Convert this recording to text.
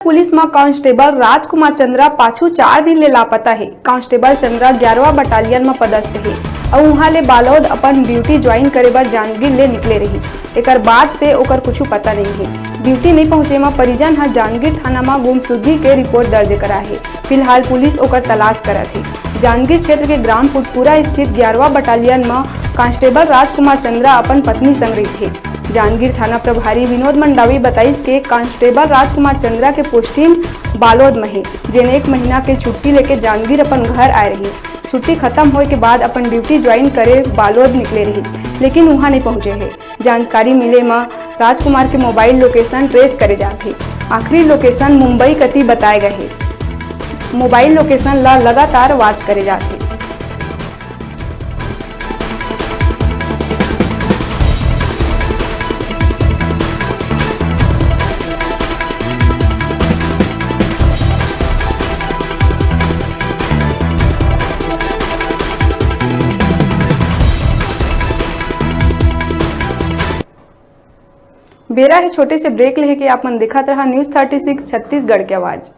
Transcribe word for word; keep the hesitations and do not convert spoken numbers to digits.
Police म constable राजकुमार चंद्रा पाछू चार दिन ले लापता हे। कांस्टेबल चंद्रा ग्यारहवाँ बटालियन म पदस्थ हे अउ उहां ले बालोद अपन ड्यूटी ज्वाइन करे बर जांजगीर ले निकले रहिस। एकर बाद से ओकर कुछु पता नइ हे। ड्यूटी नइ पहुंचे म परिजन ह जांजगीर थाना म गुमशुदगी के रिपोर्ट दर्ज करा हे। फिलहाल पुलिस ओकर तलाश करत हे। जांजगीर क्षेत्र के ग्राम पुटपुरा स्थित ग्यारहवाँ बटालियन म कांस्टेबल राजकुमार चंद्रा अपन पत्नी संग रहिथे। जांजगीर थाना प्रभारी विनोद मंडावी बताइस के कांस्टेबल राजकुमार चंद्रा के पोस्टिंग बालोद म हे, जेन एक महीना के छुट्टी लेके जांजगीर अपन घर आए रहिस। छुट्टी खत्म होए के बाद अपन ड्यूटी ज्वाइन करे बालोद निकले रहिस, लेकिन उहां नइ पहुंचे हे। जानकारी मिले म राजकुमार के मोबाइल लोकेशन ट्रेस करे जात हे। आखिरी लोकेशन मुंबई कति बताए गए हे। मोबाइल लोकेशन ल लगातार वॉच करे जात हे। बेरा हे छोटे से ब्रेक लेहे के। आप मन देखत रहा न्यूज़ थर्टी सिक्स छत्तीसगढ़ के आवाज़।